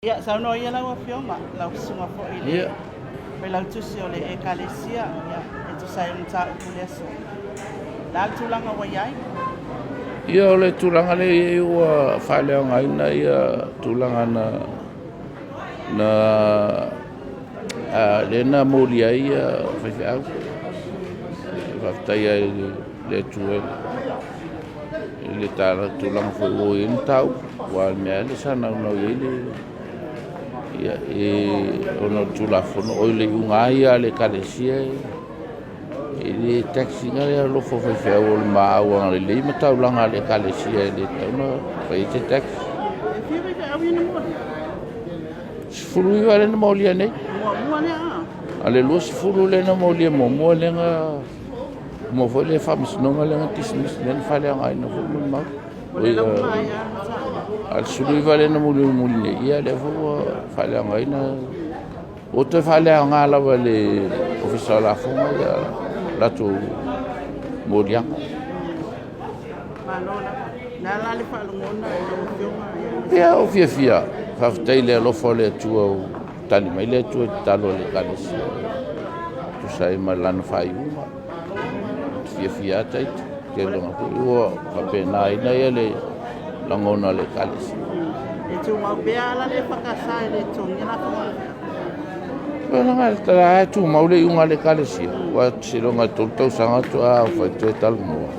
Ia, saunoa ia lau Afioga, lau Susuga foi i le Failautusi o le Ekalesia, ia, e tusa ai o le mataupu i le aso. O le a le tulaga ua i ai? Ia, o le tulaga lea e i ai ua faaleaogaina ia tulaga na na lea na molia ai faifeau. Faafetai ai i le Atua i le tulaga foi ua i ai le mataupu, aua o le mea lava lea sa naunau i ai le ia ona o le Tulafono, o le iuga lava ia a le Ekalesia, e le tax ina le alofa o faifeau, o le ma auala lelei ma taulaga a le Ekalesia e le tatau ona fai ai se tax. E fia faifeau ia na molia? 19 lea na molia nei. Muamua lea a? A le 20 lea na molia muamua lea na uma foi le faamasinoga lea na dismiss lea na faaleaogaina foi molimau. Ua le lauma ai lava le mataupu. A le 19 lea na mulimuli nei, ia lea foi ua faaleaogaina. Ua toe faaleaoga lava e le Ofisa o Lafoga ia latou moliaga. Malo lava. O le a la le faalogona i lau Afioga? Ia, ua fiafia. Faafetai i le alofa o le Atua ua tali mai le Atua i tatalo a le Ekalesia e tusa ai ma lana faaiuga. Ou te fiafia lava ita. Tele foi ua faapena ia le lagona o le Ekalesia. E tumau pea la le EFKS e le totogia lafoga a faifeau? Leaga e tumau le iuga a le Ekalesia, aua seiloga e 3 tausaga faatoa toe talanoa.